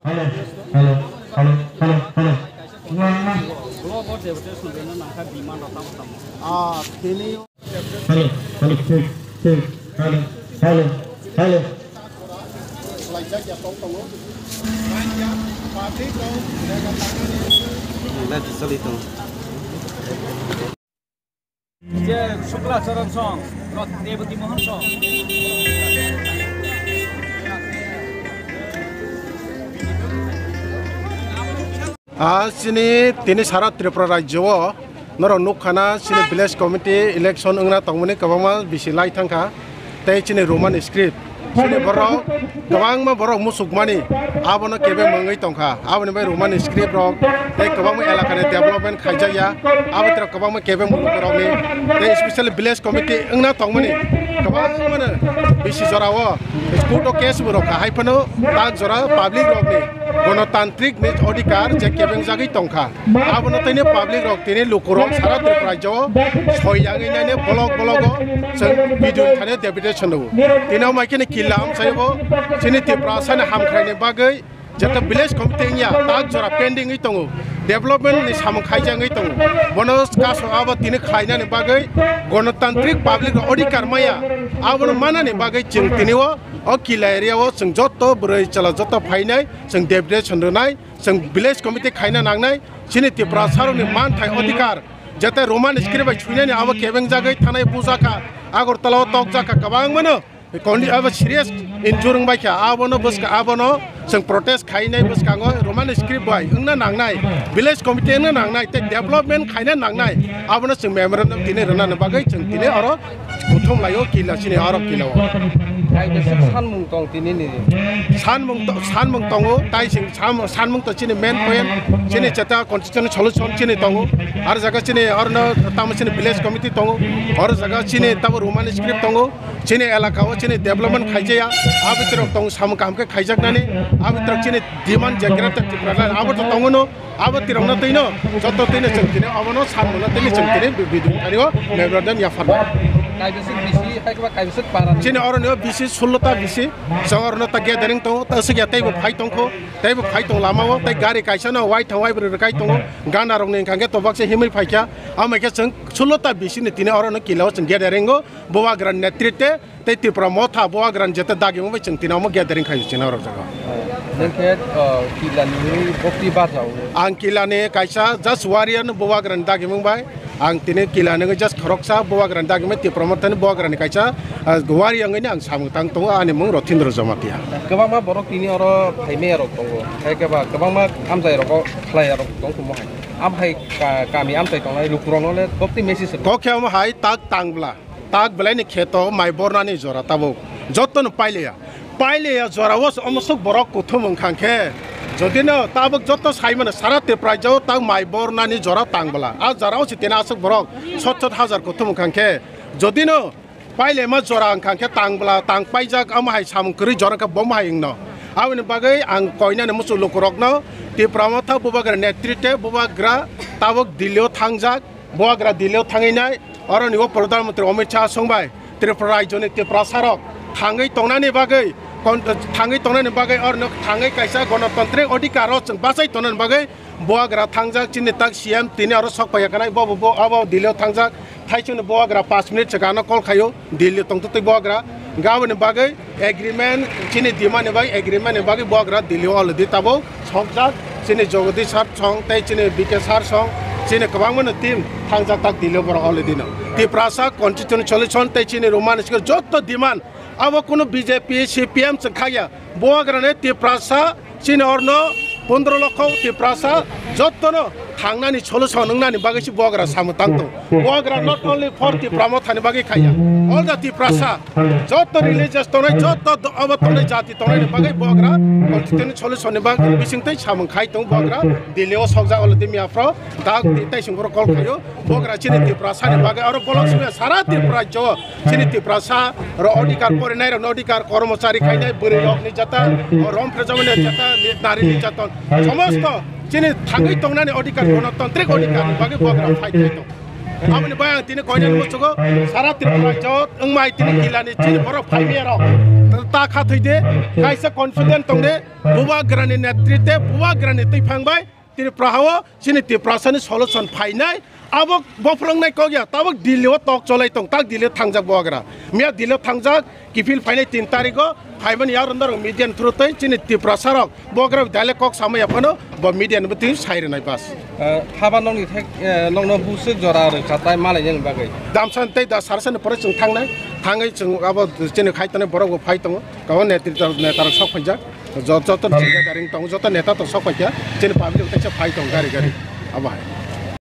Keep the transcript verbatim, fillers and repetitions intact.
Hello, hello, hello, hello, hello. Global deputation rwna nangkha demand rok tamo tamo. Ah, tini. Hello, hello, check, check, hello, hello, hello. Laijak ya tong tongo. Laijak, public rok, jaga tangmani. Live choli tongo. Je Shukla Charan song, Rebati Mohan song. Ah, chini tini sara Tripura rajyo o norok nukha na chini village committee election wngna tongmani kwbangma bisi lai thangkha. Tei chini Roman script, chini borok kwbangma borok muchukmani abono kebeng mangwi tongkha. Aboni bai Roman script rok tei kwbangma elakani development khaijakya. Abo tei kwbangma kebeng borokni tei specially village committee wngna tongmani kwbangmano bisi jorao court o case bo rokha. Hai phano tak jora public rokni gonotantrik ni odhikar je kebengjagwi tongkha. Abono tini public rok, tini lukurok sara Tripura rajyo o soi yangwi nani bolok bologo chwng video thani deputation rwo. Tini o mai kheno killa amchai bo chini Tiprasani hamkhraini bagwi jeta village committee wngya tak jora pending wi tongo, development ni samung khaijagwi tongo. Bono kaso abo tini khlainani bagwi gonotantrik public rok odhikar maya, abono manani bagwi chwng tini o, o killa area o chwng joto bwrwi chwla joto phainai chwng deputation rwnai. Chwng village committee khaina nangnai, chini Tiprasarokni manthai odhikar, jete Roman script bai suinani abo kebengjagwi thanai bujakha, Agartala o tokjakha kwbangmano, kondi abo serious injure wngbaikha, abono bwska, abono chwng protest khainai bwskango Roman script bai wngna nangnai, village committee wngna nangnai, tei development khaina nangnai, abono chwng memorandum tini rwnani bagwi chwng tini oro kuthum laio killa chini aro killa o. Kaisa sanmung tong tini ni. Sanmung to-, sanmung tongo, tai sing sam-, sanmung to chini main point, chini chata constitution solution chini tongo. Ar jaga chini orno tamo chini village committee tongo. Or jaga chini tamo Roman script tongo. Chini elaka o chini development khaijaya. Abitrok tong samung kaham khe khaijaknani. Abitrok chini demand je Greater Tipraland abo to tongo no. Abo tirokno twino, joto twino chwng tini obono sanmano tini chwng tini bi-, bidung thani o memorandum yapharnai. Kaibisik bisi, hai khe ba kaibisik para ni. Chini oro ni o bisi sullo ta bisi, chwng oro no ta gathering tongo, ta swkya teibo phai tongkho, teibo phai tong lama o, tei gari kaisa no wai thang wai bwrwi rwkai tongo, gana rok ni wngkha khe to baksa himwi phaikha, amai khe chwng sullo ta bisi ni tini oro no kila o chwng gathering o, Bubagra netritwe tei Tipra Motha Bubagrani jeta dagimung bai chwng tini omo gathering khaio chini oro jaga. Nang khe, uh, kila ni bokti bajao. Ang kila ni kaisa just warrior no Bubagrani dagimung bai. Ang tini kila ni just khoroksa Bubagrani dagimung Tipra Motha ni Bubagrani kaisa, uh, warrior wngwi ang samung tang tongo ani mung Rothindra Jamatia. Kwbangma borok tini oro phaimaya rok tongo. Hai khe ba kwbangma amchai rok khlai rok tong tongmo hai. Am hai ka-, kami amchai tongnai lukurok no le bokti message rw. Kok khe omo hai tak tang bla. Tak belai ni kheto mai bornani jora tabuk joto no pailiya. Pailiya jora o omo sok borok kuthum wngkha khe. Jodi no tabuk joto sai mano sara Tripura rajyo o tak mai bornani jora tang bwla. A jora o se tena asok borok sot sot hajar kuthum wngkha khe. Jodi no pailema jora wngkha khe tang bwla, tang paijak amo hai samung kwrwi jora khe bo hai wngno. Aboni bagwi ang koinani muchung lukurokno Tipra Motha Bubagra netritwe Bubagra tabuk Delhi o thangjak. Bubagra Delhi o thangwi nai, oro ni o Pradhan Mantri Amit Shah song bai, Tripura rajyo ni Tiprasa rok thangwi tongnani bagwi, kon-, thangwi tongnani bagwi oro no thangwi kaisa gonotantrik odhikar o chwng bachai tongnani bagwi Bubagra thangjak chini tak C M tini oro sok phaiya kanai bo bo bo abo Delhi o thangjak, thaichung ni Bubagra panch minute swkang no call khaio Delhi tongtwtwi Bubagra, gaboni bagwi agreement chini demand ni bagwi agreement ni bagwi Bubagra Delhi o already tabuk. Sokjak chini Jagadish sir song tei chini B K sir song chini kwbangma no team thangjak tak Delhi borok already no. Tiprasa constitution solution tei chini Roman script joto demand abo kuno B J P, C P M chwng khaya. Bubagra ni Tiprasa chini orno pondro lokho Tiprasa joto no thangnani solution wngnani bagwi se Bubagra samung tang tongo. Bubagra not only for Tipra Motha ni bagwi khaya. All the Tiprasa, joto religious tongnai, joto do-, abo tongnai jati tongnai ni bagwi Bubagra constitution solution ni bagwi bising tei samung khai tongo Bubagra. Delhi o sokjak already miya phro, dak tei sing phro call khaio. Bubagra chini Tiprasa ni bagwi aro bolong simi sara Tripura rajyo chini Tiprasa ro odhikar porinai rok no odhikar kormochari khainai bwrwi rok ni jata, rom phejamani jata, nari ni jata, somosto chini thangwi tongnani odhikar, gonotantrik odhikar ni bagwi Bubagra fight khai tongo. Aboni bai ang tini koinani muchugo sara Tripura rajyo wngmai tini kila ni chini borok phaimaya rok. Ta kha thwi de, kaisa confident tong de, Bubagrani netritwe, Bubagrani twiphang bai Tripura hao chini Tiprasani solution phainai. Abo bophrongnai kok ya, tabok Delhi o tok cholai tong, tak Delhi o thangjak Bubagra. Miya Delhi o thangjak, kiphil phainai tin tarikh o, phaimani yaron norok media ni through twi chini Tiprasa rok Bubagra bai daile kok samaya phano bo media ni bwtwi sai rwnai bas. Eh, haba nokni thek, eh, nokno buswk jora rwkha tai malainani bagwi. Damsan tei da sarasani pore chwng thangnai, thangwi chwng abo chini khai tongnai borok bo phai tongo, kwbangma netri, netarok sok phaijak, jo-, joto ni gathering tongo, joto neta to sok phaikha, chini public kaisa phai tongo gari gari, abo hai.